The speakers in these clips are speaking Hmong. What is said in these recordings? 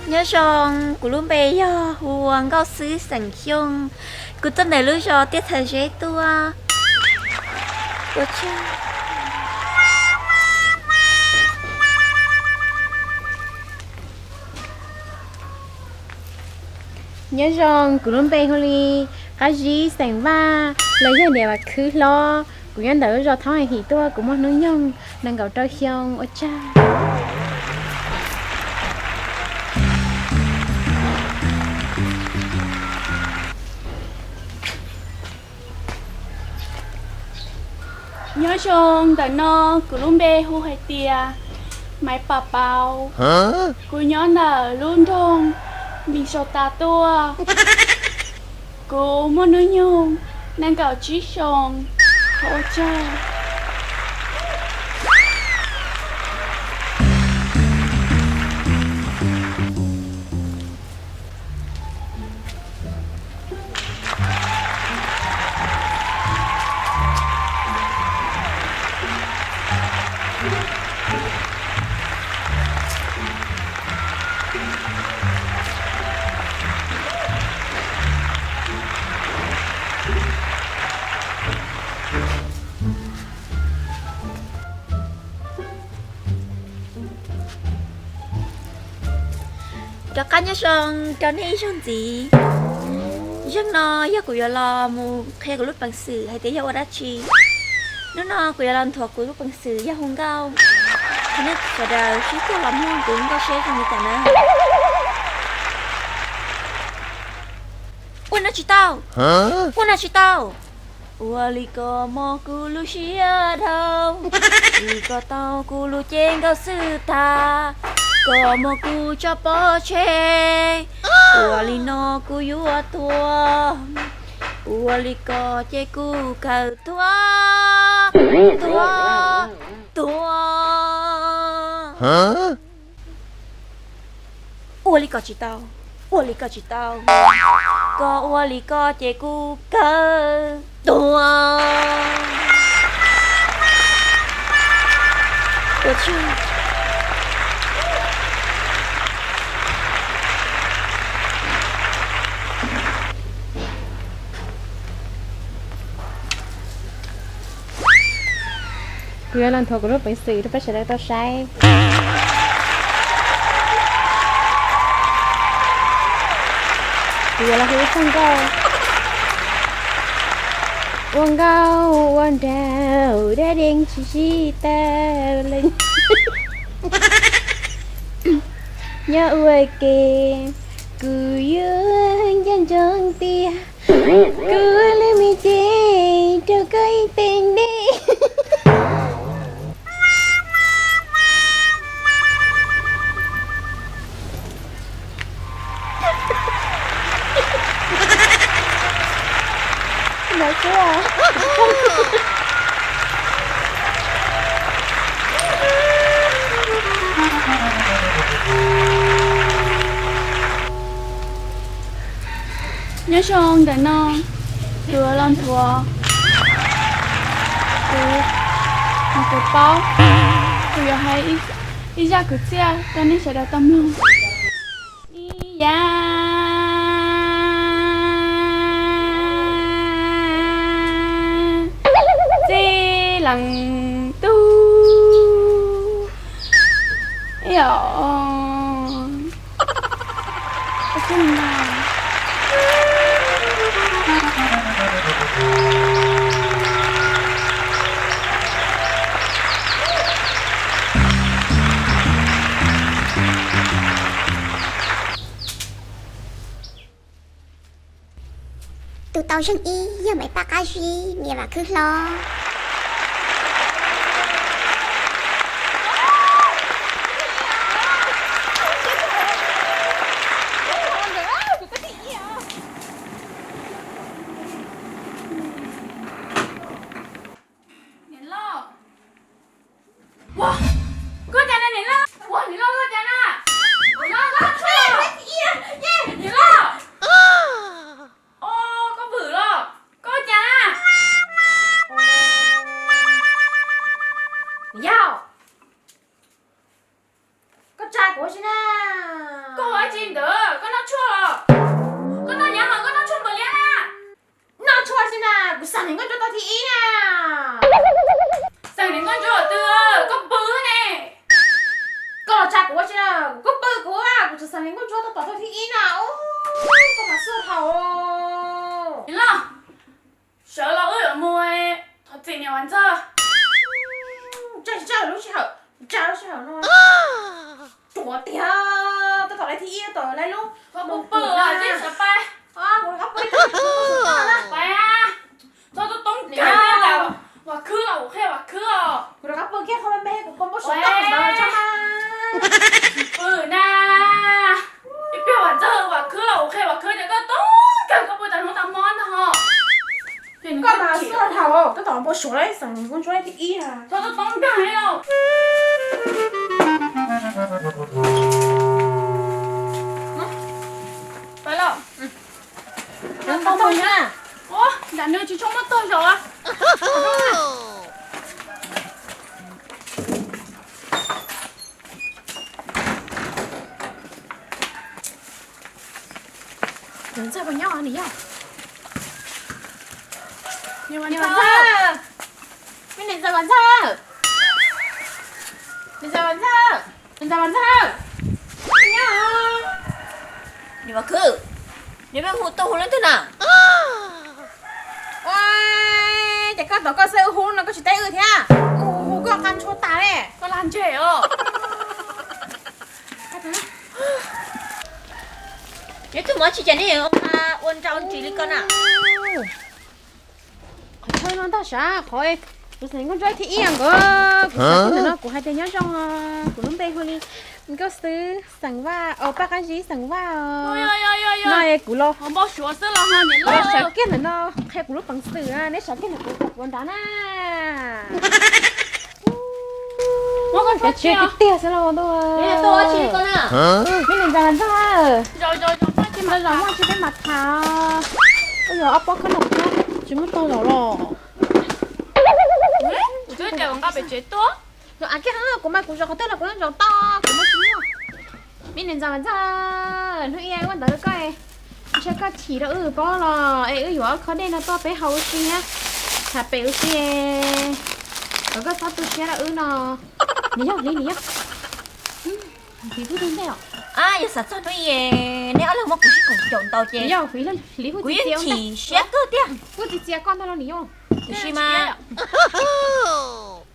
Nyob zoo, kuv lub npe yog hu ua Nkauj Xwb xeem Xyooj. Kuv tuaj ntawm lub zos Tiaj Txhais Zeb tuaj. Ua tsaug. Nyob zoo, kuv lub npe hu li Qab Zib xeem Vaj, los yog niam Vam Khwb hlob. Kuv nyob ntawm lub zos Thoob Hais Him tuaj, kuv muaj hnub nyoog nees nkaum rau xyoo. Ua tsaug. Nyob zoo, ntawm no kuv lub npe hu hais tias Maiv Pam Pauv. Kuv nyob ntawm lub nroog Mis Saus Tas tuaj. Kuv muaj hnub nyoog nees nkaum tsib xyoos. Ua tsaug. Rov qab nyob zoo rau nej ib zaug ntxiv. Zaum no yog kuv yuav los mus qhia kuv lub peev xwm hais tias yog ua dab tsi. Hnub no kuv yuav los nthuav kuv lub peev xwm yog hu nkauj. Thov nej sawv daws sib cog los mloog kuv nkauj seb zoo li cas na. Ua no tsis tau, ua no tsis tau. Ua li ko mob kuv lub siab dhau, vim koj tau kuv lub cev nkauj xwb tag, koj muab kuv tso pov tseg. Ua li no kuv yuav tuag, ua li ko ces kuv kawg tuag, tuag, tuag. Ua li ko tsis tau, ua li ko tsis tau, koj ua li ko ces kuv kawg tuag. Ua tsaug. Kuv yuav los nthuav kuv lub peev xwm rau peb sawv daws tau saib. Kuv yuav los hu ib txoj nkauj. Ua nkauj ua nraug dab deev tsis sib tau leej. Nyob ua ke kuv yuav nco ntsoov tias kuv lub me cev rau koj ib teg dej. Nyob zoo, ntawm no kuv los nthuav kuv, kuv paub, kuv yuav hais ib zaj kwv txhiaj rau nej sawv daws tau mloog. Ib yam txij leej tub, ib yam Tus tau zeej ib yog Maiv Paj Qab Zib niam Vam Khwb Hlob. Niam loj, ua, koj cas na niam loj? Ua niam loj koj cas na? Niam loj, niam loj, niam loj. Ua, koj vwm los, koj cas na? Yog, koj tsa kuv ua si na. Koj Tsis ntawd koj noj tshuaj los? Koj noj yav los koj noj tshuaj npaum li na? Noj tshuaj xwb na, kuv xeem niam nkauj ntsuab tau thib ib na. Xeem niam nkauj ntsuab twg? Koj pw ne. Koj los tsa kuv ua tsi na, kuv pw kuv, kuv tseem xeem niam nkauj ntsuab tau tom thib ib na. Koj mas xuaj dhau. Los, sawv los wb yuav mus thov txim niam Vam Ntxawg. Tsa tsis tsa lub sij hawm, tsa lub sij hawm no. Ruam tiag, tab tom lawv thib ib, tab tom lawv lub. Koj pw pw os, tsis sawv pais. Pais, txhob tub toob kiag, Vam Khwb los kuv qhia Vam Khwb os. Kuv rov qab pw kiag qhov me me, kuv pw npau suav tag ntawd tso mas. Pw na. Ib pliag Vam Ntxawg, Vam Khwb los kuv qhia Vam Khwb tias koj toob kiag, koj pw tas hnub tas hmo ntag ho. Koj mas xuaj dhau, tab tom npau suav lawm, xeem niam nkauj ntsuab thib ib na. Txhob tub toob kiag li lauj. Pais lauj. Ua, nram nws tsis tshua muaj tog zaum. Niam Ntxawg puas nyob niam yau? Niam Vam Ntxawg, me niam Ntxawg Vam Ntxawg, niam Ntxawg Vam Ntxawg, niam Ntxawg Vam Ntxawg, nyob. Niam Vam Khwb, niam peb hu tuaj hu leej twg na? Ua, ces koj tom koj xwb, wb hu no koj tsis teb wb thiab, wb hu koj qab ntshua tas li. Koj lag ntseg os. Neb twb mus tsis ces neb ua nrau ntsis li koj na. Qhov chaw no ntag sav, qhov kuv xeem nkauj ntsuab thib ib nkawd, kuv xav tias ntawm no kuv hais tias nyob zoo, kuv lub npe hu li Nkauj Xwb xeem Vaj, Paj Qab Zib xeem Vaj os. No kuv los, los sawv kiag ntawm no qhia kuv lub peev xwm, neb sawv kiag ntawm kuv, kuv nrad na. Muab koj tso tseg tiag tiag xwb los ntuj. Me niam Ntxawg Vam Ntxawg, zaum muaj tsis peb mam tham. Ua yog ob pob khaub noom thiab tsis muaj tog zaum los. Kuv twb tias kom nqa pem tsev tuaj. Zaum av kiag, kuv mas kuv zaum qhov twg los kuv yeej zaum tau, kuv muaj tsis muaj. Me niam Ntxawg Vam Ntxawg, hnub ib ua ntawd rau koj, ntshe koj chim rau wb paub los es wb yuav ob khob dej no tuaj peb haus ua si na, tham pem ua si, kom koj txhob tu siab rau wb no. Niam yau, hliv niam yau. Hliv kuv tus ntej os. Yog xav txog hnub i neb ob leeg muab kuv sib koom caum ntaus ces kuv yeej chim siab kawg tiag. Kuv txiv txias koj ntag los niam yau. Tiam sis mas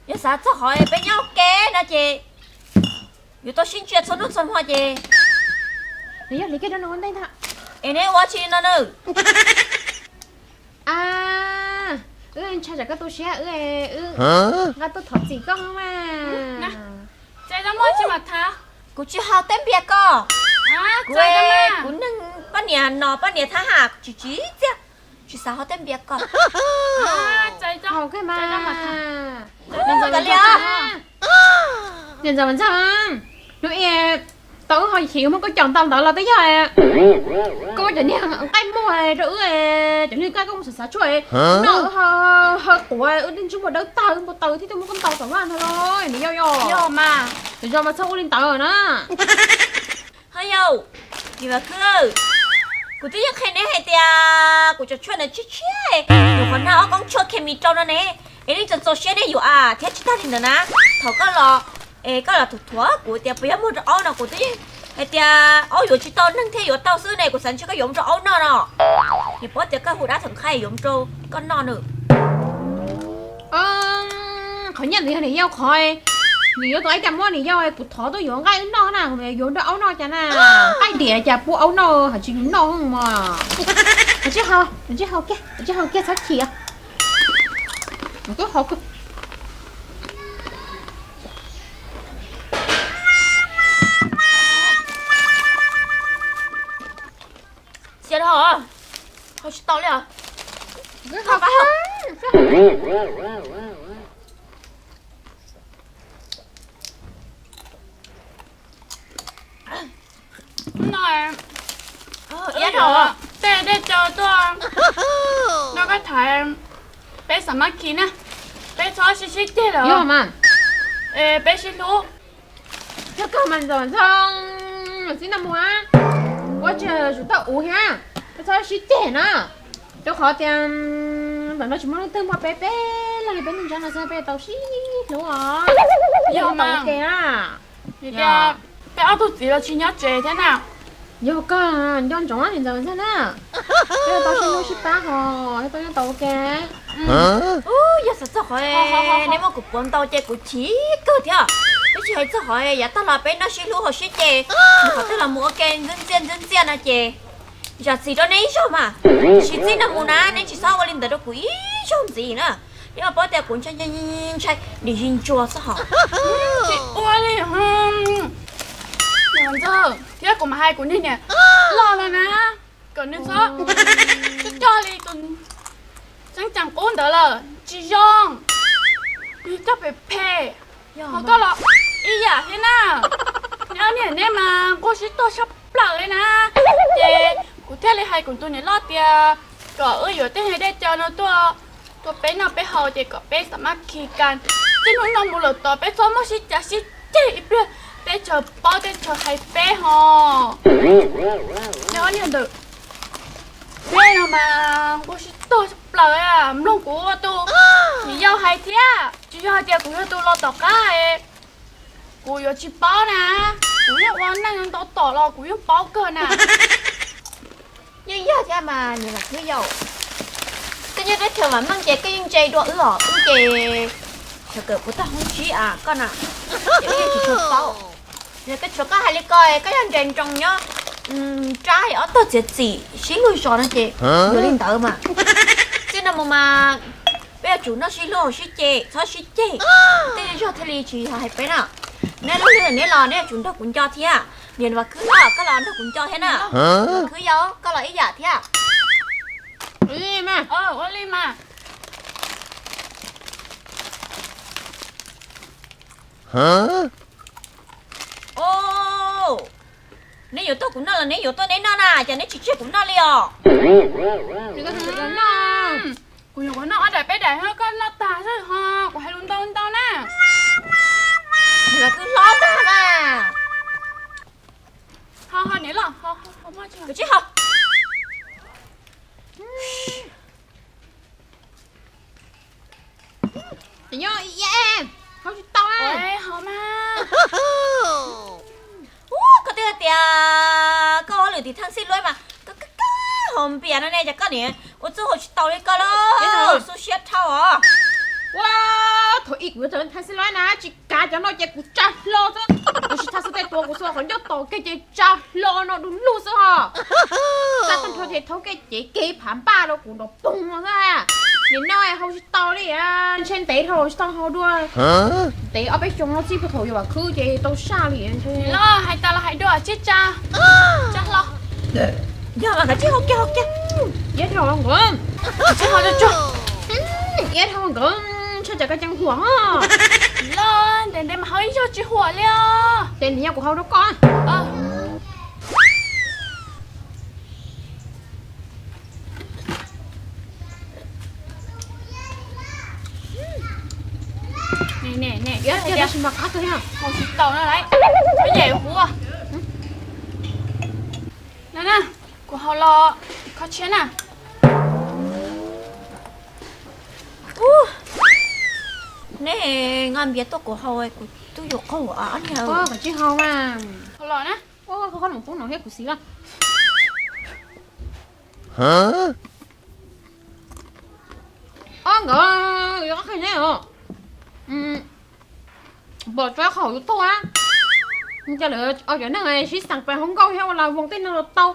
yog xav txog qhov peb nyob ua ke no ces yuav tau sib ntsia txhua hnub txhua hmo ces nws yog hliv kiag rau nws ua ntej ntag. Es neb ua tsi no na? A, wb ntshai tsam koj tu siab wb, wb nqa tuaj thov txim koj mas. Kuv tsis haus tej npias ko. Kuv, kuv neeg poj niam no poj niam thab ham tsis tsim txiaj, tsis xav haus tej npias ko. Niam Ntxawg Vam Ntxawg, hnub i tau wb ho chim muab koj caum ntaus ntawd los twb yog koj muab cov niag nqaij muag rau wb, cov niag nqaij koj mus xav xav tshuaj noj, wb ho haw quav, wb twb ntsej muag dawb tag, wb npau taws thiab twb muab koj ntaus tom vaj ntag los niam yau. Yog mas, yog mas txhob ua li ntawd na. Ho yau, niam Vam Khwb, kuv twb yeej qhia neb hais tias kuv cov tshuaj ntawd tshiab tshiab, nyuam qhuav nqa ob koob tshuaj khes mis rau no ne, es nej txaus txaus siab nej yuav a, thiab tsis tag li ntawd na, thaum koj los, es koj los thuam thuam kuv tias puas yog muag rau aub no, kuv twb yeej hais tias aub yuav tsis tau, neeg thiaj yuav tau xwb ne, kuv xav ntshe koj yuav mus rau aub noj no. Niam paub tias koj hu dab theem qhaib yuav mus rau koj noj nws. Qhov nyiaj ntawd yog niam yau qhov, niam yau tus aib cas muab niam yau kuv thov tuaj yuav nqaij wb noj na, yuav nrog aub noj cas na, nqaij diam cas pub aub noj hais tsis yus noj mas. Tsis haus, tsis haus kiag, tsis haus kiag txhob chim. Twb haus kiag. Xiav dhau, haus tsis tau li os. No, tej dej cawv tuaj nrog koj thaiv, peb xav mab khi na, peb txhob sib sib ceg lawm, peb sib hlub. Yog kawg mas ntxawm ntxawg, txib no mus a. Ua tsis tsum tau ua thiab, peb txhob sib ceg na. Rau qhov tias ntawm no tsis muaj leej twg nrog peb, peb leeg li peb neej tsa no xwb peb tau sib hlub os. Yog mas, peb ob tug txiv los tsis nyob tsev thiab na. Yog koj nco ntsoov niam ntxawm ntag na, peb tau sib hlub sib pab hos thiaj tau nyob tau ua ke. Yog xav txog qhov neb muab kuv puav ntaus ces kuv chim kawg thiab. Peb tsis hais txog qhov yav tag los peb noj sib hlub hos sib ceg, qhov twg los mus ua ke ntxwb ntxiaj ntxwb ntxiaj no ces zam txim rau neb ib zaug mas. Sim txij no mus na neb tsis txhob ua li ntawd rau kuv ib zaug ntxiv na. Neb ua paub tias kuv ntshai ntshai dim zis ntsuas xwb hos. Tsis ua li, niam ntxawm, thiab kuv mam hais kuv niag niam loj lawm na, kom nws txhob coj coj li tus txeeb cees qub ntawd lawm tsis zoo. Nws coj phem phem, ho koj los ib yam thiab na. Neb ob niag neb mas nquag sib tuag tshaj plaws li na. Ces kuv thiaj li hais kuv tus niam loj tias kom wb yuav tej niag dej cawv no tuaj rau peb noj peb haus ces kom peb xam maj khi kas. Txij hnub no mus lawm tod peb txhob muaj sib cav sib ceg ib pliag, teb chaws paub teb chaws hais peb hos. Neb ob niag ntawm peb no mas nquag sib tuag tshaj plaws, mloog kuv ua tus niam yau hais thiab. Tsis yog hais tias kuv yog tus los tom qab, kuv yuav tsis paub na. Kuv yeej ua neej ntau tom los kuv yeej paub kawg na. Yeej yog thiab mas niam Vam Khwb yau, koj nyob teb chaws vam meej ces koj yeej ntse dua wb os, wb ces thaum kawm puas tag hoob tsib a koj na, ces wb yeej tsis tshua paub. Yog koj tshuav koj hais li ko, koj yog nres nroos nyob nrab ob tog txiav txim sib luag zos no ces yuav li ntawd mas. Txij no mus mas peb yuav tsum noj sib hlub sib ceg txhob sib ceg, tej zog thiaj li tsis hais peb na. Neb lub hlwb neb los neb yuav tsum nrog kuv nco thiab. Niam Vam Khwb, koj los nrog kuv nco thiab na. Vam Khwb yau, koj los ib yam thiab. Ua li mas. Neb yuav tuaj kuv noj los neb yuav tuaj neb noj na, cas neb tsis tseg kuv noj li os? Kuv yuav kuv noj ob daim peb daim, koj noj tag xwb ho kuv hais lus ntau ntau na. Niam Vam Khwb hlob tag na. Kav tsij haus. Nyob, haus tsis tau. Koj twb hais tias koj ua lwm tim thaj xij luab mas koj koj haus npias no ne, cas koj niam ua txuj haus tsis tau li koj lawm, xub siab dhau os. Ua, thaum ub kuv yuav txog thaj xij luab na tsis kav cov no ces kuv tsa hlo xwb, kuv tsis txhob xub tej tua kuv xwb, qhov ncauj tos kiag ces tsa hlo no du lug xwb ho. Tsa tag nrho ces thaub kiag cev kiag phav npaj rau kuv nrov poog no xwb. Nim no haus tsis tau li, ntshe ntev dhau tsis tau haus dua. Ntev ob peb xyoos no txij puag thaum yuav Vam Khwb ces tau saj li. Los hais tas los hais dua, tsis tsa, tsa hlo. Yog mas kav tsij haus kiag, haus kiag. Iab dhau nkaus, tsis haus dua tsuag. Iab dhau nkaus, tshaj tsam koj ceev huam ho. Los ntev ntev mas haus ib zaug tsis huam li os. Ces nws yog kuv haus rau koj. Nws, nws, nws, tab sis mas qab kawg, haus tsis tau no lauj, txhob yam huv. No na, kuv haus los kho tshiab na. Nej nqa npias tuaj kuv haus, kuv twb yuav qaug ob niag. Koj tsis haus mas. Haus los na. Ua, koj mus poob no thiab kuv xis lawm. Ob nkawd yuav qhia neb os. Pom tso qhov yuav tuaj, cas lawv cov neeg sib xeem pem hauv nkauj thiab ua las voos tej no los tau.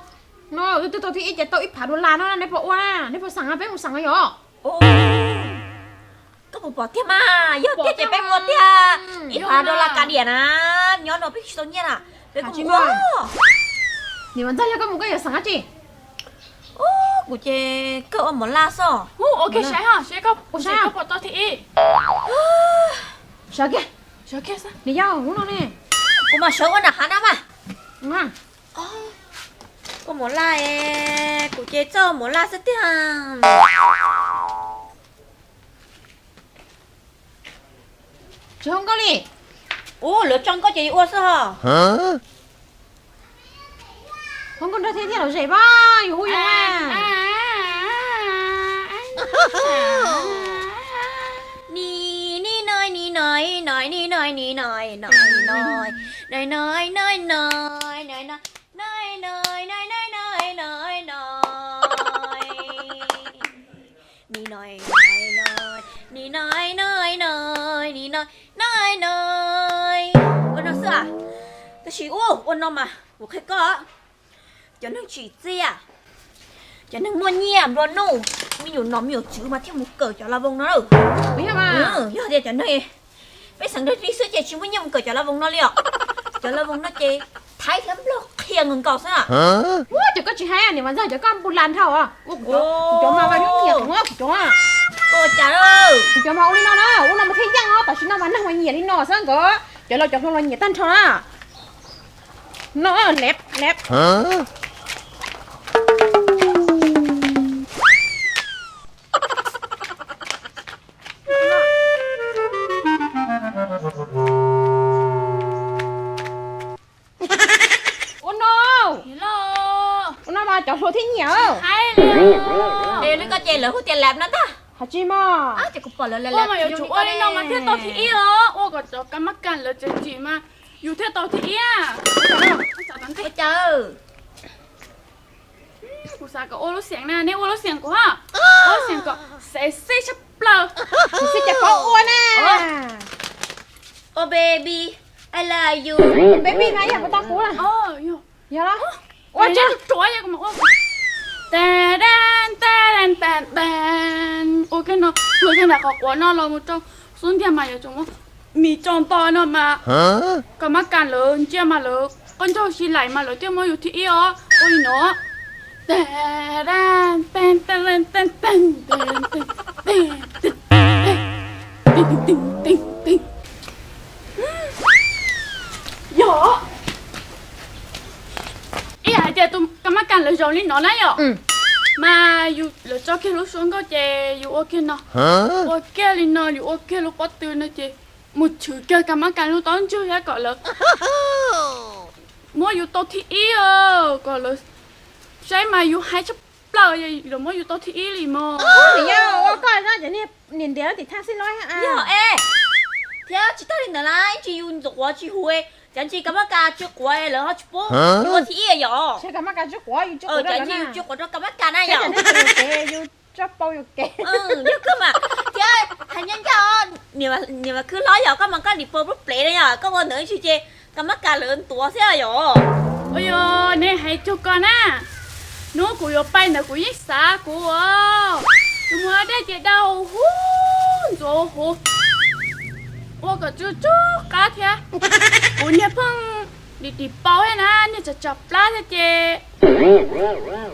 No twb tau thib ib ces tau ib phav dollar no, neb puas ua, neb puas xeem, peb mus xeem yom. Koj puas pom tiag mas, yog tiag ces peb mus tiag. Ib phav dollar kav diam na, nyob no peb tsis tau nyiaj na, peb kuj mus ua. Nim ntxawg yog koj mus koj yuav xeem dab tsi? Kuv ces kawg ua mov laj xwb. Ua kiag saib ho seb koj puas tau thib ib. Sawv kiag, sawv kiag xwb. Niam yau, hnub no ne, kuv mam sawv ua nram hav na mas. Ua mov laj, kuv ces txawj ua mov laj xwb tiag. Tsis hu nkauj li. Ub, lawv tso nkauj ces yuav ua xwb ho. Hov nkauj nraug thiaj thiaj los zem mas yus hu yus a. Ni ni noi ni noi noi ni noi ni noi noi noi noi noi noi noi noi noi noi noi noi noi noi noi noi ni noi noi noi ni noi noi noi ni noi noi noi. Ua no xwb a. Tab sis ua no mas kuv qhia koj, cov neeg tsim txiaj, cov neeg muaj nyiaj nplua nuj, me nyuam nom me nyuam tswv mas thiaj mus kawm cov la voos no. Yog tias cov neeg peb xeem dawb dig xwb ces tsis muaj nyiaj mus kawm cov la voos no li os. Cov la voos no ces Thaib thiab Nplog qhia nkaus nkaus xwb na. Ua cas koj tsis hais niam Vam Ntxawg cov koj npu las nrhau ua kuv cov mas vaj lub nyiam kuv kuv cov. Kuv cov mas ua li no na, ua no mas thiaj yeej os, tam sim no mas neeg mas nyiam li no xwb nkawd, cov laus cov hluas los nyiam tag nrho na. No leb leb. Ua no, ua no mas cov hluas thiaj nyiam. Es lub koj ces lawv hu tias lab no tag. Hais tsis mas, ces kuv pom lawv lab lab yuav tsum ua li no mas thiaj tau thib ib os, ua kom cov kab mab kas lawv tseem tsim mas yus thiaj tau thib ib. Ua cas? Kuv xav kom ua lub xeem na, nej ua lub xeem kuv ha. Ua lub xeem kom sexy tshaj plaws. Sexy ces paub ua na. Oh baby, I love you. Baby mas yog kuv tau kuv la. Yog, ua tsuav kuv mas ua. Ta dan ta dan ta dan. Ua kiag no, ua kiag nram qhov quav no los mus rau xub ntiag mas yuav tsum muab mis tso nto no mas. Kab mab kas lawv ntsia mas lawv qoj ncaug si laim mas lawv thiaj muab yus thib ib os. Ua li no. Yog ib yam hais tias tus kab mab kas lawv zoo li no na yom, mas yus lawv tso kiag lub suab nkauj ces yus ua kiag no, ua kiag li no yus ua kiag lub pob tw no ces mus chwv kiag kab mab kas lub taub ntswg thiab kom lawv muab yus tau thib ib, kom lawv saib mas yus hais tshaj plaws lawv muab yus tau thib ib li mog. Yog ua koj cov niam ntiav tim thaj xij los. Yog es, thiab tsis tag li ntawd na, ib ntsis yus ntxuav quav tsis huv, cov ntsis kab mab kas tsw quav lawv ho tsis pub yus ua thib ib yom. Cov ntsis yus tsw quav rau kab mab kas na yom. Yus tso pau yus kev. Yog koj mas, thiab hais ncaj ncaj os, niam Vam Khwb hlob yog koj mas koj dim pau lub plev na yom, koj ua ntawd ib ntsis ces kab mab kas lawv ntuav xwb yom. Ua yog nej hais cuag ko na, hnub kuv yuav pais ntawd kuv yeej xav kuv ua, kuv mus dej ces dau huv ntxuav huv, ua kom tsw tsw qab thiab. Kuv niag pheej dim dim pau thiab na, niag tsam tsam plab thiab ces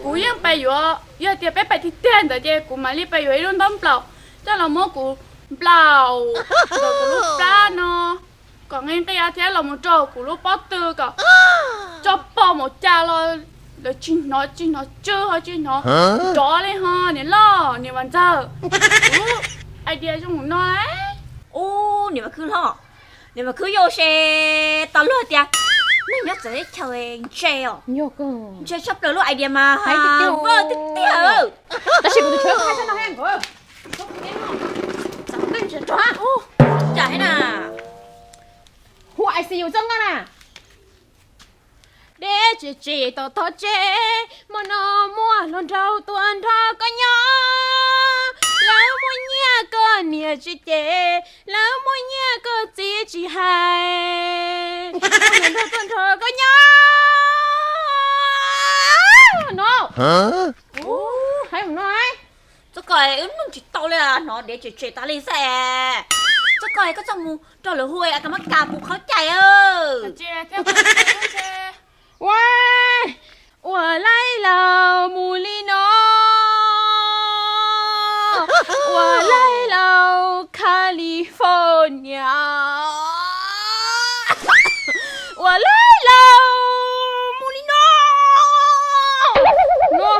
kuv yeej pais yuav, yog tias peb pais tiag tiag ntawd ces kuv mam li pais yuav ib lub ntaub nplaum coj los muab kuv nplaum ntawm kuv lub plab no kom nqi nqi thiab los mus rau kuv lub pob tw kom tso pau mus cas los lawv tsis hnov, tsis hnov tsw ho tsis hnov nrov li ho niam loj niam Vam Ntxawg. Kuv lub idea zoo no. Ub, niam Vam Khwb hlob, niam Vam Khwb yau se tau luag tias neeg nyob txawv teb chaws ntse os, ntse tshaj plaws lub idea mas vaj tiag tiag. Tab sis kuv tus tshuav hais txog no he nkaus, txav ntej ntsia rog, cas he na, hu I C U txoj nkauj na. Deb tsis tsim tau thov tsev, hmo no muaj hluas nraug tuaj nrog koj nyob. Lawv muaj nyiaj koj niam tsis cem, lawv muaj nyiaj koj txiv tsis hais. Muaj hluas nraug tuaj nrog koj nyob no. Hais mus no, txoj ko wb mloog tsis tau li, hnov dev tsem tsem tas li xwb. Txoj ko koj txoj mus rau lawv hu a kab mab kas puv qhov cai. Ua, ua laij laus mus li no, ua laij laus California, ua laij laus mus li no. No,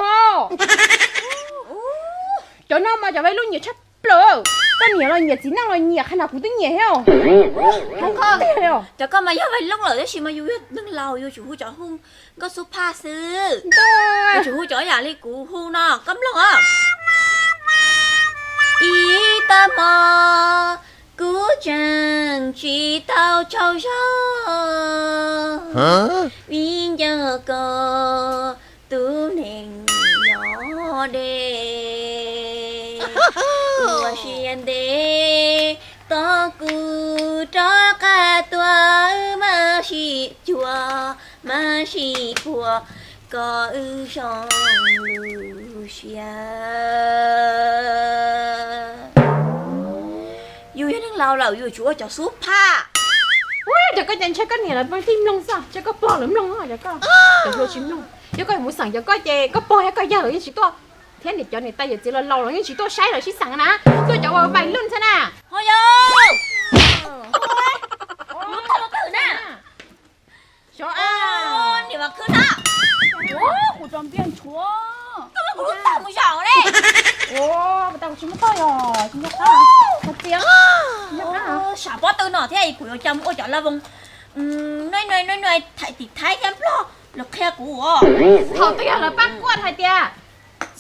cov no mas cov vaj lub nyiam tshaj plaws. Nyiam los nyiam, txiv neej los nyiam, qhov no kuv twb nyiam thiab. Cov koj mas yog Vais Looj lawm, tab sis mas yus yog neeg laus yus tsum hu cov hu nkauj xub phaj xwb. Yus tsum hu cov yam li kuv hu no, koj mloog os. Ib tag hmo kuv tseem tsis tau tsaug zog, vim nco koj tus neeg nyob deb, ua siab ntev tos kuv rov qab tuaj, wb mam sib cuag mam sib puag kom wb zoo lub siab. Yus yog neeg laus lawm yus tsum ua cov xub phaj. Ua cas koj cas ntshe koj niam lawv pheej mloog xwb, ntshe koj pog lawv mloog os, cov koj cov hluas tsis mloog. Yog koj mus xeem cov koj ces koj pog thiab koj yawg lawv yeej tsis tuaj, thiab niam cov niam tais yawm txiv laus laus los yeej tsis tuaj saib lawv sib xeem na. Tuaj cov uas Vais Looj xwb na. Ho yog, lub tag lub twg na? Xyov a, niam Vam Khwb na. Kuv tso npiaj ntshuav. Koj muab kuv lub tag mus zaum li. Ua, kuv tag kuv tsis muab tog yog tsis nco qab. Qhov txias, nco qab. Sam pob tw no thiab kuv yuav coj mus ua cov la voos nuj nuj nuj nuj thaim tim Thaib thiab Nplog lawv qhia kuv os. Thaum twg yog lawv pab kuaj hais tias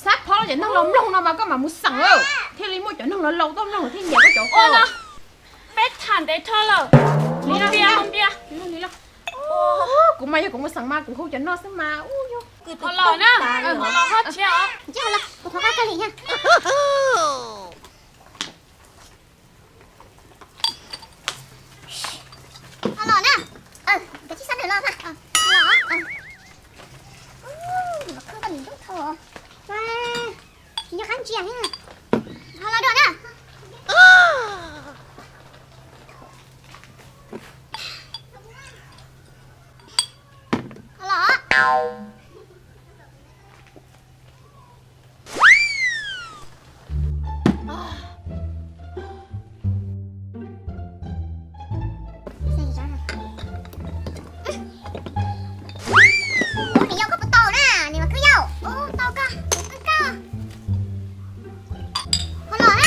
xab phob cov neeg laus mloog no mas koj mam mus xeem lawm, thiaj li muaj cov neeg laus laus tuaj mloog thiaj nyiam koj cov koj. Peb tham ntev dhau lawm, mus npias, mus npias. Kuv mas yog kuv mus xeem mas kuv hu cov no xwb mas. Ho los na, ho los ho tsis os. Kuv thov koj kawg li na. Ho los na. Kav tsij sab ntawm los na. Ho los. Ub, los khwb koj nim ntub tho. Tsis nco qab ntsia thiab. Ho los dua na. Ho los. Ub, niam yau koj puas tau na, niam Vam Khwb yau. Ub, tau koj, kuv twb koj. Ho los na.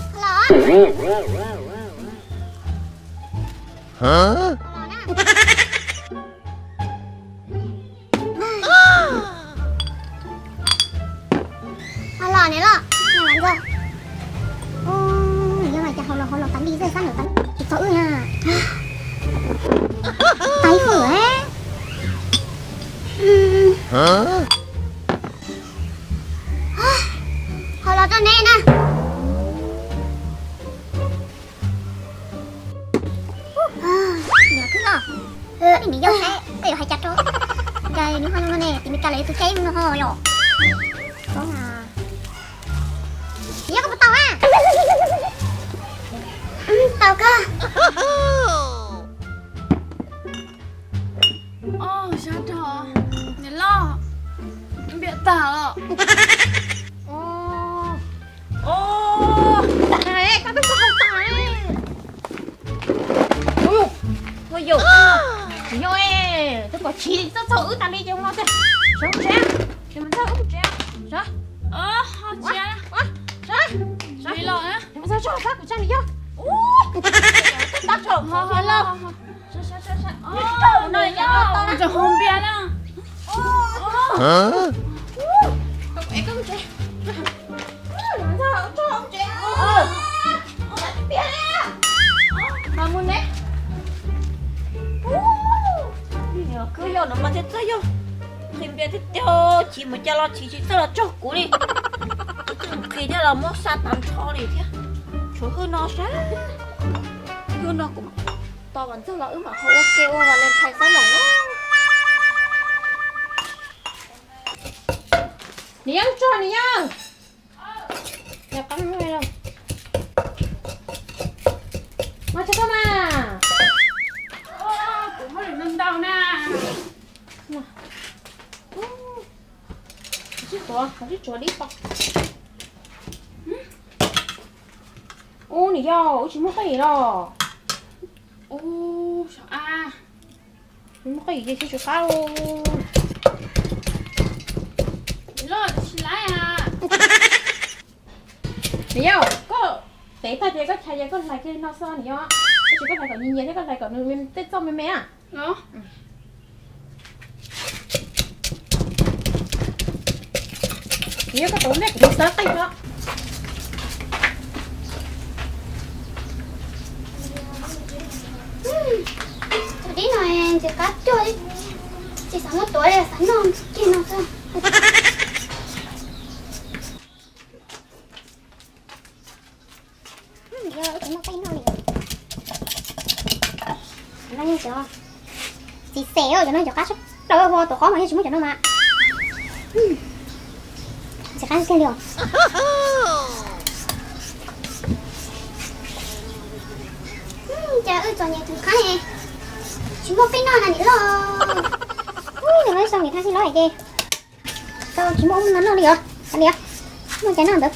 Ho los. Ho los na. Ho los niam loj, niam Vam Nkawg. Ub, niam yau mas cas ho los ho los tas li xwb, sab ntawm tas li tsis txog wb na. Tas ib hwm. Ho los rau neb na. Niam Khwb no, niam yau saib koj yuav hais cas rau. Cas nws ho no ne, tim Meskas lawv yuav tus tseeb no ho yom. Niam yau koj puas tau a? Tau koj. Sab rog, niam loj, npiam tag os. Koj twb tsis hais tas. Ua yus, yog twb kom chiv txog txog wb tas li ces mus no tiag. Sawv tsev, ces mus txog wb tsev. Sawv, sawv, sawv, mus txog txog sab kuv tsa li yog. Tab tso ho los. Tso ho npias na. Mas mus ne. Niam Khwb yog no mas thiaj txawj yog. Nqhis npias tiag tiag, chiv mus cas los chiv tsis txawj los tsaug kuv li. Kuv twb nqhis thiab los muab sab tag nrho li thiab. Tshuav hwj no sab, hwj no kuv tos Vam Ntxawg los wb mam ho ua ke ua Valentine xab loos na. Niam Yeeb tso niam Yeeb. Mas tso koj mas. Kuv hauj lwm ntau ntau na. Tsib tuav, tsib tuav dib tau. Ub, niam yau, wb tsis muaj qoj yim los? Ub, muaj qoj yim ces tsum qab. Tsis laib a. Niam yau, koj tev tag ces koj chais ces koj hlais kiag li no xwb niam yau. Tab sis koj hlais kom nyias nyias thiab koj hlais kom nws tej txoj me me. Niam yau, koj tus me kuv mus xawb qeej hlo. Cov dib no ntxim qab cuag, tsis xav muab tuav li, xav noj kiag no xwb. Yog ib tug noj qeej noj li, no yeej cov txiv xev, cov no cov qab tshaj plaws, hu tuav qob mas yeej tsis muaj cov no mas. Ntxim qab tiag li os. Cas wb txom nyem tus qab ne, tsis muaj peb noj na niam loj. Ub, yog no xyoo niam thaj xij los ces tau tsis muaj ub no noj li os, li os, muaj cai noj ntawd.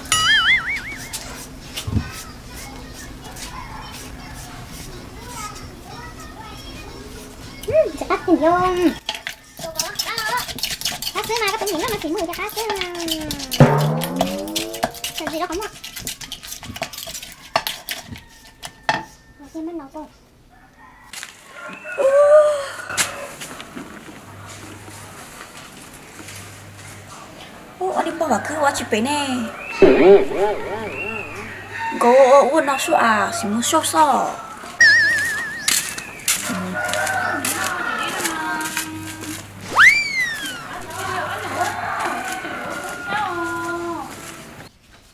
Ntxim qab tiag li. Qab xwb mas, koj tus niam loj no tsis muaj cai qab xwb. Tam sim no qhov muaj. Ub, ob tug pog Vam Khwb ua tsis pem ne. Nkawd ua ua no sub as, sim mus soj xoj.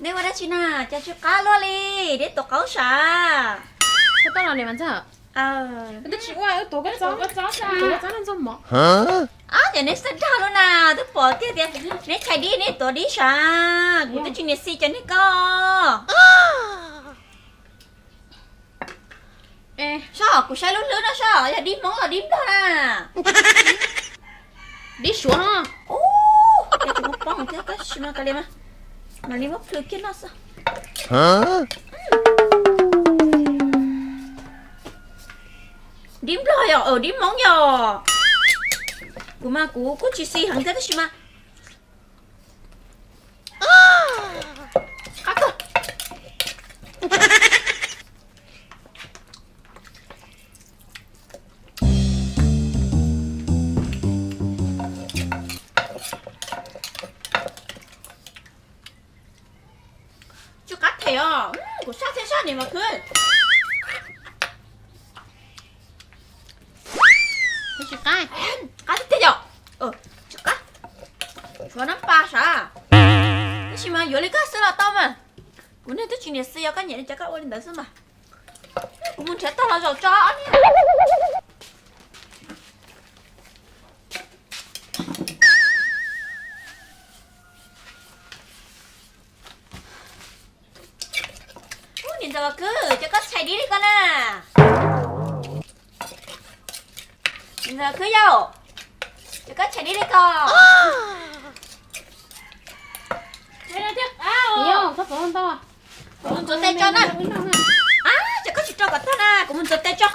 Nej ua dab tsi na, cas tsw qab luaj li, deb tuav qaub sav. Koj tuaj los ne Vam Ntxawg? Twb tsis ua, wb tuav koj txob, tuav koj txob ntxuag mov. Ab, cas neb xav dag luaj na, twb pom tiag tias neb chais dib neb tuav dib sav, kuv twb tsis niam xij cov niag ko. Soj, kuv saib lub hlwb no soj, yog dib Hmoob los dib Nplog na? Dib Suav no. Ub, cas tsis muaj poob thiab, tab sis mas kav liam, mam li muab plhws kiag noj xwb. Dib Nplog yog dib Hmoob yog? Kuv mas kuv kuj tsis xis heev thiab tab sis mas tsw qab them os, kuv saj thiab saj niam Vam Khwb. Tsw qab, qab tiag tiag yom. Tsw qab, tshuav nab pas sav, tab sis mas yuav li koj xwb los tau mas. Kuv niag twb tsis niam xis, yog koj nyiam li cas koj ua li ntawd xwb mas. Kuv mus nrhiav tag los zaum tso ob niag. Ub, niam ntxawm Vam Khwb, cas koj chais dib li ko na? Niam ntxawm Vam Khwb yau, cas koj chais dib li ko? Kuv mus ntxuav tes tso na. Ab, cas koj tsis rau kom tag na, kuv mus ntxuav tes tso.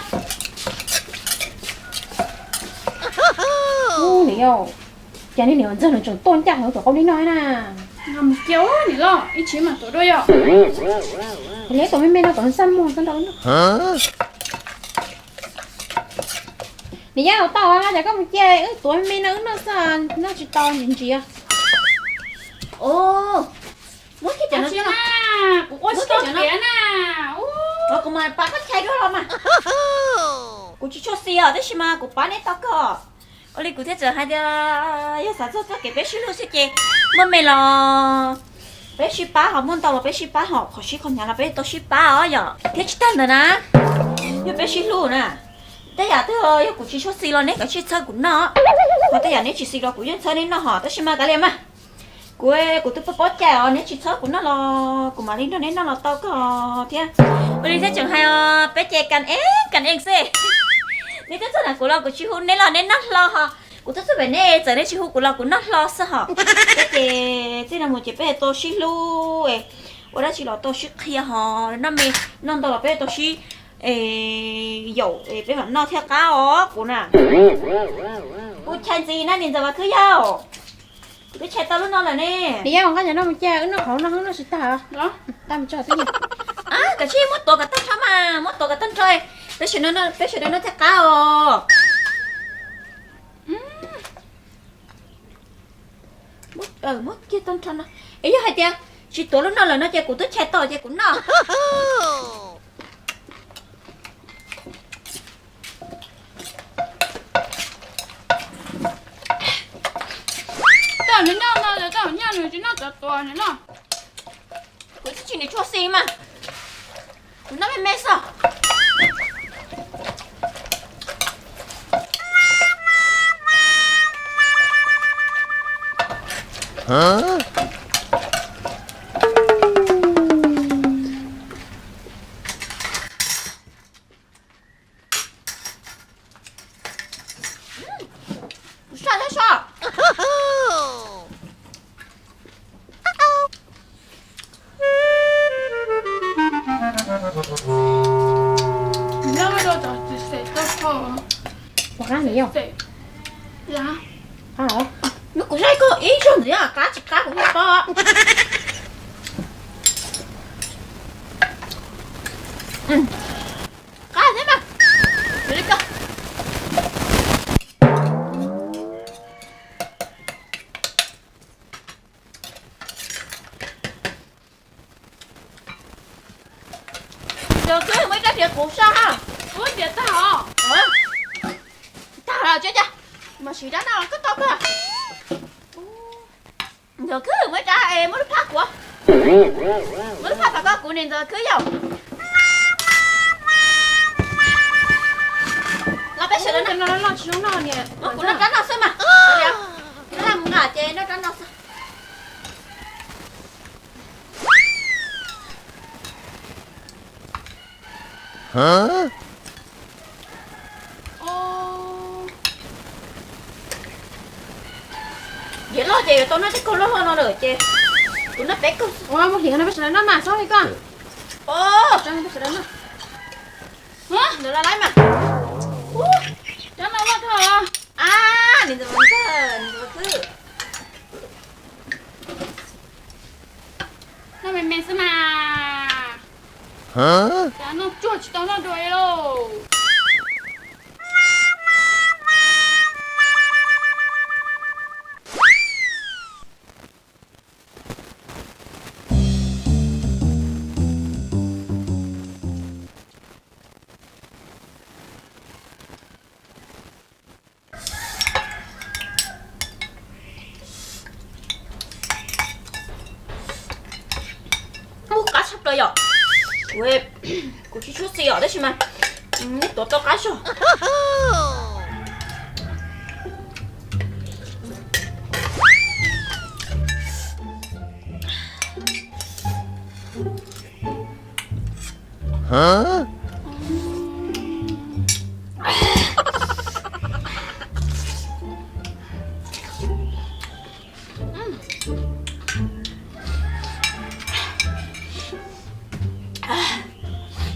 Ub, niam yau, cas niag niam Vam Ntxawg nws tseem tuaj ncaj heev tuav qaub dib no na. Cia niam loj, ib tsam mam tuav dua yom. Li tuav me me no kom nws xaj muag tau nrau no. Niam yau, tau cas koj mus cia wb tuav me me no wb noj xwb, noj tsis tau ntsia ntsia. Muab kiag cov no, kuv ua tsis tau tiav na. Kuv mas pab koj chais dua los mas. Kuv tsis tshua xis os, tab sis mas kuv pab neb tau kawg. Ua li kuv thiaj txawm hais tias yog xav txog txoj kev peb sib hlub xwb ces muaj me los peb sib pab, ho muaj ntau los peb sib pab, ho qhov sib qhov hnyav los peb tau sib pab os yom. Thiab tsis tag ntawd na, yog peb sib hlub na, tej yam twg yog kuv tsis tshua xis los neb kav tsij txhawb kuv noj, ho tej yam neb tsis xis los kuv yeej txhawb neb noj hos. Tab sis mas kav liam mas, kuv, kuv twb paub paub cai os, neb tsis txhawb kuv noj los kuv mam li nrog neb noj los tau kawg thiab. Ua li thiaj tseem hais os, peb ces kas ees kas ees xwb. Neb twb txog ntawm kuv los kuv tsis hu neb los neb noj hlo hos, kuv twb txog pem neb txawm neb tsis hu kuv los kuv noj hlo xwb hos. Peb ces txij no mus ces peb tau sib hlub, ua dab tsi los tau sib qhia hos, noj me noj ntau los peb tau sib yaum peb mam noj thiaj qab os kuv na. Kuv chais ntxiv na niam ntxawm Vam Khwb yau. Kuv twb tshais tau lub no lawm ne. Niam yau, nqa cov no mus cia, wb noj qhov no, wb noj tsis tag. Tag mus tso twb yog. Kav tsij muab tuav kom tag nrho mas, muab tuav kom tag nrho, peb sawv daws noj thiaj qab os. Muab kiag tag nrho no. Es yog hais tias tsis tuav lub no lawm no ces kuv twb tshais tau ces kuv noj. Tej nws noj no, tej nws noj nws tsis noj cov tuav nws noj. Kuv twb tsis nws tshuaj xi mas, kuv noj me me xwb. Kuv saj saj saj. Nyob rau tom txiv xes toj kho. Ua qab ntawd yog. Nws kuv saib koj ib zaug ntxiv qab tsis qab kuv yeej paub. Qab thiab mas. Li ko. Yog twb muaj ib rab riam qus saj ha. Ub, riam tag os. Tag los tsis cas, mas siv rab no koj tau koj. Ntxawm Khwb, muaj ib rab es muab lub phab kuv, muab lub phab pam koj kuv niam Ntxawm Khwb yom. Los peb sawv daws noj, kuv noj rab no xwb mas. Noj mus nqa ces noj rab no xwb. Yam loj ces yuav tau noj tej kaug loj loj no lawm ces kuv noj peb kaug. Ua muaj hlis no peb sawv daws noj mas, txhob li koj. Peb sawv daws noj. Ntawd los lawm mas. Rab no loj dhau. A, niam Ntxawm Khwb, niam Ntxawm Khwb. Noj me me xwb mas. Cas noj tsuag tsis tau noj dua li lauj. Muaj qab tshaj plaws yom. Kuv tsis tshua xis os tab sis mas neb tuav tau qab zog.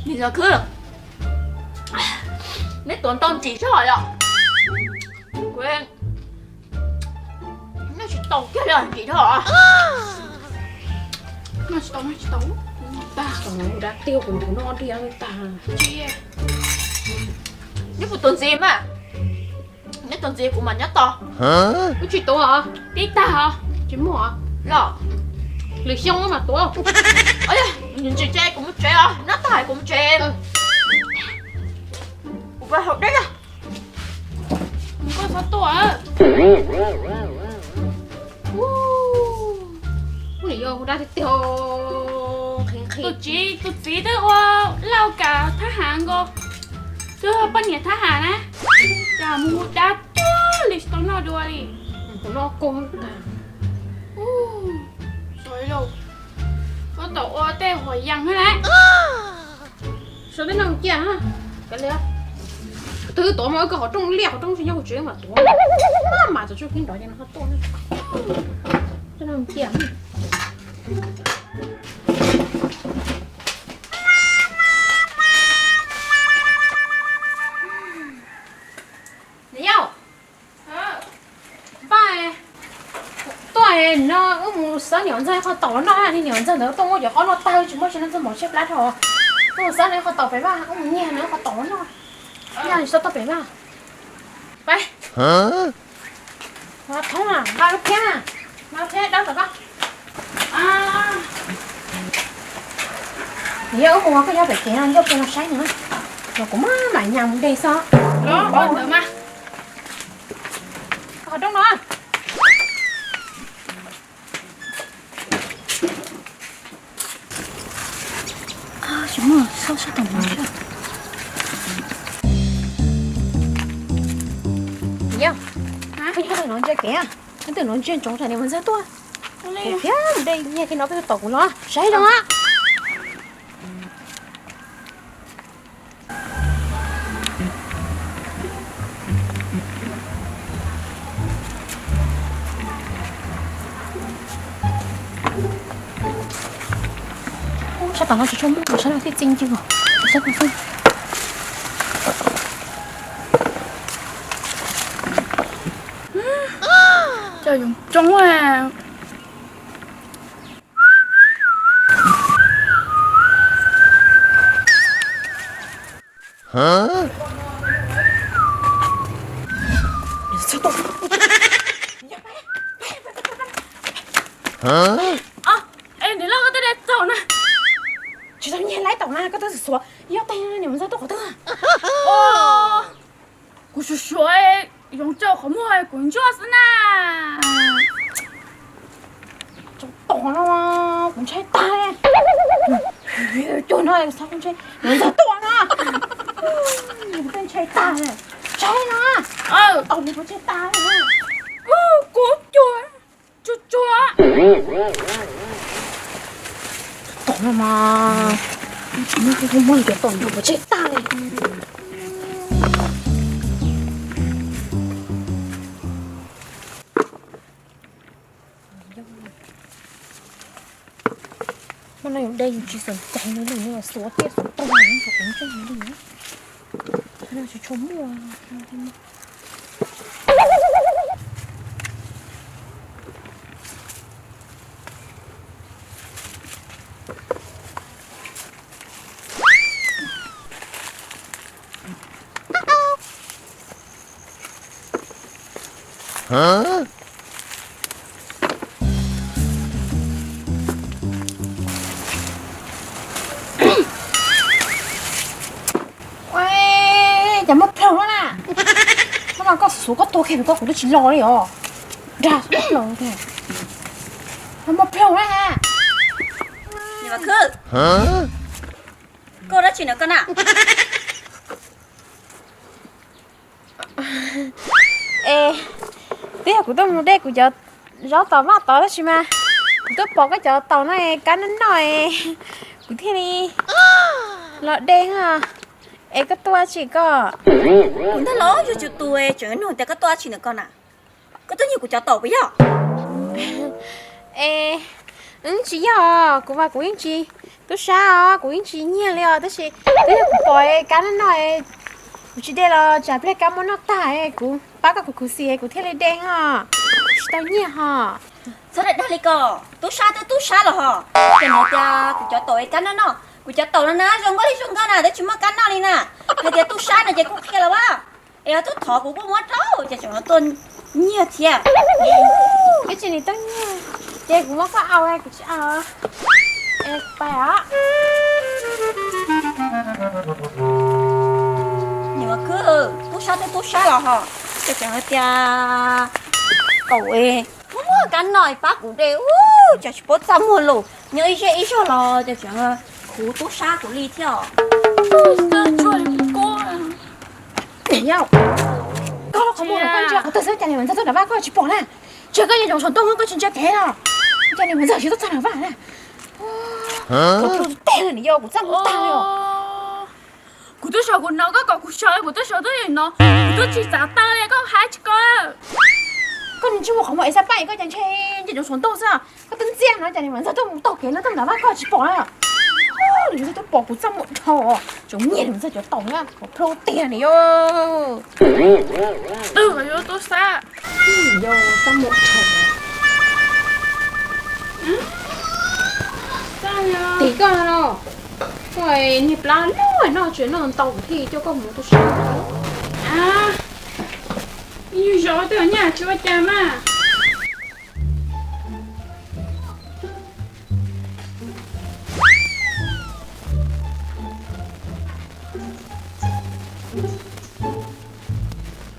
Niam Ntxawm Khwb, neb tuav ntau ntsim zog yom. Kuv noj tsis tau kiag li, ntsim dhau. Noj tsis tau, noj tsis tau. Tag, dab tiag kuv tus noj diaj tag. Neb puas tuav ntxiv mas? Neb tuav ntxiv kuv mam nyob tos. Wb tsis tuav os, tib tag os, tsis muaj os. Los lwm xyoo mas tuav. Ntsim tsev kuv mus tsev os, noj tag kuv mus tsev. Kuv pab haus dej os. Koj txhob tuaj. Ub, ub, nws yog hu dab tiag tiag. Nqhis nqhis. Tus txiv, tus txiv twb ua lauj kav thab ham nkaus, twb poj niam thab ham na, cas mus hu dab tuag li tsis tau noj dua li. Kuv noj kawg tag. Ub, xyov li lauj, koj tau ua tej huam yees thiab na. Sawv daws noj cia, kav liam. Twb tuav mas wb koj qhov rooj liaj qhov rooj tsis nyob kuv tsev mas tuav. Maj mam txog tsuj kib nrov ces nws ho tuaj. Sawv daws noj cia. Niam yau, npaj tuaj. Xav niam ntxawg qhov taum noj, niam ntxawg ntawd tuaj muab cov qaub noj tag tsis muaj tsis noj ntxawg mov tshiab plab rau. Ua xav nws qhov taum pem vaj, ua niag nws qhov taum noj. Yog tsis tau toj pem vaj. Peb. Thoob na, nqa lub phiab, nqa lub phiab dawb tom koj. Yog wb mus koj nyob pem kev no, nrauj kiag no saib no. Los kuv mam mam nyas mus de xwb. Qhov rooj no. Tsis muaj, sab sab tom no. Yog, koj nyob no ntsia kev, koj twb no ntsia ntsoov tsam niam ntxawg tuaj. Kuv thiab de nyiag kiag no peb tom kuv los saib zoo a. Sab tom no tsis tshua muaj, sab no thiaj txi ncw. Sab no xwb. Cov yoov coob. Es niam loj koj twb de tau na. Tsis tau nyiag laib tau na, koj twb xuav xuav, yog tag niam ntxawg tuaj qhov twg? Kuv suav suav yoov tsau qhov muag kuv ntsuag xwb na. Tsau tom no kuv ntshai tag. Cuag no xav kuv ntshai niam ntxawg tuaj no. Kuv twb ntshai tag, ntshai no. Tom no kuv ntshai tag. Kuv cuag tsuag tsuag. Tom no mas, muab cov tom no kuv ntshai tag li. Hmo no yus de yus tsis xom cai no, yus xuav tiaj xuav tag, yus tsis tshua muaj. Ua, cas muaj plhaub na. Hnub no koj xuav koj tua kiag koj kuv twb tsis los li os. Dag muaj plhaub tiag. Muaj plhaub na. Koj dab tsi na koj na? Es twb yog kuv tuaj mus de kuv cov zaub tod vaj tod tab sis mas kuv tuaj pom koj cov taum no es kab noj noj es kuv thiaj li los de. Es koj tuaj dab tsi koj? Kuv ntag los yog tsis tu tseem nug tias koj tuaj dab tsi ntawm koj na? Koj tuaj nyiag kuv cov taum puas yog? Es, tsis yog, kuv mas kuv yeej tsis tub sab os, kuv yeej tsis nyiag li os, tab sis twb yog kuv pom kab noj noj, kuv tsis de los tsam pliag kab muab noj tag, kuv pab koj khuv khuv xim kuv thiaj li de os, tsis tau nyiag hos. Txhob dag dag li ko, tub sab twb tub sab los hos. Ces nws tias kuv cov taum es kab noj noj, kuv cov taum no na zoo nkauj li zoo nkauj na, twb tsis muaj kab noj li na. Hais tias tub sab no ces kuj qhia los as. Es yog twb thov kuv kuj muab rau, ces tseem tuaj nyiag thiab. Twb tsis nim tuaj nyiag, ces kuv muab koj au, kuv tsis au. Es pais os. Niam Khwb, tub sab twb tub sab los hos, ces tseem hais tias kaum es muab muab kab noj pab kuv de, ua cas tsis paub txaj muag los nyob ib zej ib zog los ces tseem khuv tub sab kuv li thiab os. Koj lub qhov muag koj ntsia qhov twg xwb cas niam Ntxawg tuaj nram vaj koj tsis pom na? Tsis yog koj yog Yoov Saum Ntuj koj tsis ntsia kev los? Cas niam Ntxawg tsis tuaj txog nram vaj na? Koj tuaj teg nws yog kuv txaj muag tag li os. Kuv twb sau kuv no, koj kom kuv sau, kuv twb sau twb no, kuv twb tsis txav taw li, koj hais tsis koj. Koj nim tsis ua qhov muag es xab paj koj cas ntshe nce Yoov Saum Ntuj xwb. Koj twb ntxias no cas niam Ntxawg tuaj mus taug kev no tuaj nram vaj koj tsis pom na? Niam Ntxawg twb pom kuv txaj muag dhau, tsoom niag niam Ntxawg cov taum na, kom plhu tiag ni yog. Twb yuav tub sab, yog txaj muag dhau. Tim koj no, koj niag plab loj no tseem noj ntau thiaj coj koj mus tu siab. Ib nyuag zaus twb nyaj tsis ua cas mas.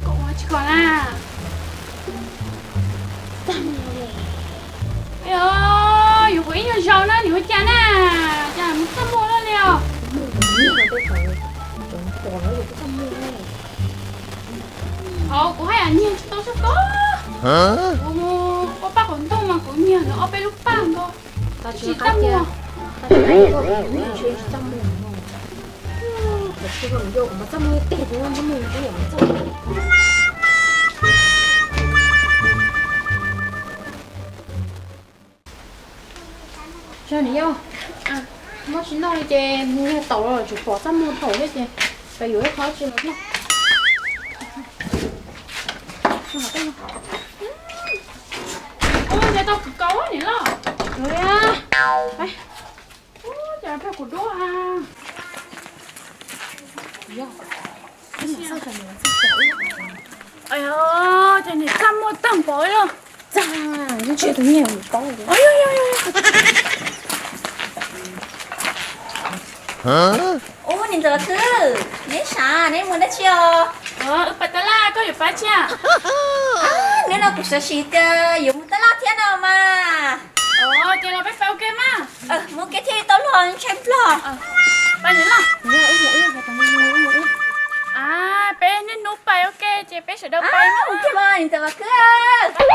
Koj ua tsis koj na. Yog kuv ib nyuag zaus na, nim ua cas na, cas mus txaj muag lawm li os. Hauv kuv haj yam nyiag tsis tau sab ko. Kuv mus ua paj qaum ntuj mas kuv nyiag nws ob peb lub paj nkaus. Tsis txaj muag. Zag niam yau, muab tsis noj li ces mus yog taum los tsis pom txaj muag thaum thiab ces peb yuav ib qho tsis los noj. Ua cas tau kawg nkaus niam loj. Ua cas pheej kuv duab ha. Ces niam txaj muag tag npaum li los. Txaj, yeej tsis tus nyiag paub. Ub, niam ntxawm Vam Khwb, neb sav neb mus dab tsi os? Wb pais tab laj, koj yuav pab tsi? Hnub no kuv xav sim tias yuav mus tab laj thiab no mas. Ces los peb pais ua ke mas. Mus ua ke thiaj li tau luag ntshe nplog. Peb niaj hnub pais ua ke ces peb sawv daws pais mus. Niam ntxawm Vam Khwb, peb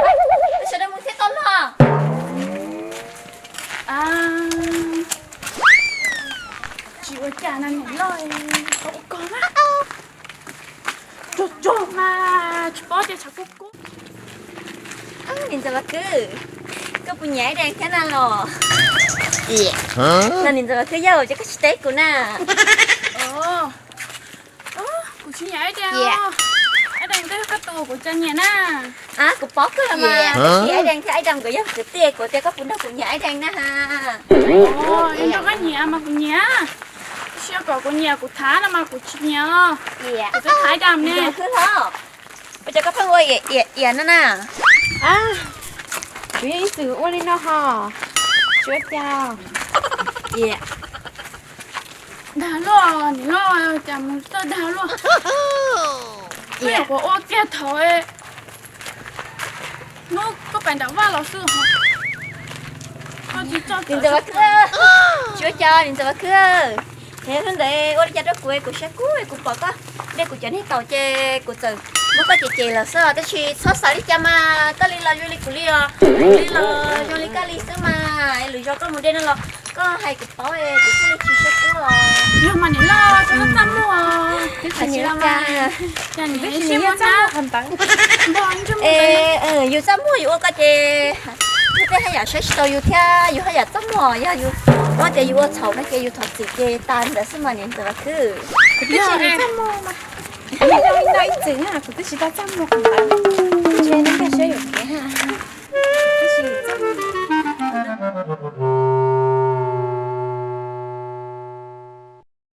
sawv daws mus thiaj tau luag. Tsis ua cas na niam loj, tau ua kog na. Tsuag tsuag mas tsis paub tias tshav kub kub. Niam ntxawm Vam Khwb, koj puas nyiam Aib Dee thiab na los? Los niam ntxawm Vam Khwb, yog ces koj tsis teb kuv na. Kuv tsis nyiam Aib Dee. Aib Dee twb yog koj tus kuv cas nyiam na. Kuv paub kawg los mas, tab sis Aib Dee thiab Aib Dee nkawd yog kwv tij, kuv tias koj puas nrog kuv nyiam Aib Dee na ha. Yog nrog koj nyiam mas kuv nyiam, tab sis yog kom kuv nyiam kuv thav no mas kuv tsis nyiam. Kuv twb thav Aib Dee ne. Vam Khwb hlob, ua cas koj pheej ua iam iam no na? Kuv yeej ib txwm ua li no hos, tsis ua cas. Dag luaj, niam loj, cas mus txawj dag luaj. Kuv ua kiag thaum hnub koj pais nram vaj los xwb hos. Niam ntxawm Vam Khwb, tsis ua cas niam ntxawm Vam Khwb. Yog hnub ntawd ua li cas rau kuv, kuv siab kub, kuv pom koj de kuv cov niag taum ces kuv txawm muab koj cem cem lawm xwb os, tab sis txhob xav li cas mas, koj li los zoo li kuv li os, kuv li los zoo li koj li xwb mas, lwm zaus koj mus de no los koj hais kuv paub, kuv thiaj li tsis siab kub os. Yog mas niam loj, txhob txaj muag. Twb tsis nyiam los mas, cas niam siab muaj txaj muag qhov ntawd. Yus txaj muag yus ua koj ces yus tej haj yam saib tsis taus yus thiab, yus haj yam txaj muag, yog yus ua tias yus ua txhaum no ces yus thov txim ces tas ntawd xwb mas niam ntxawm Vam Khwb. Kuv twb tsis txaj muag mas, kuv twb tsis tau txaj muag qhov ntawd, ntshe nej nkag siab yuam kev ha.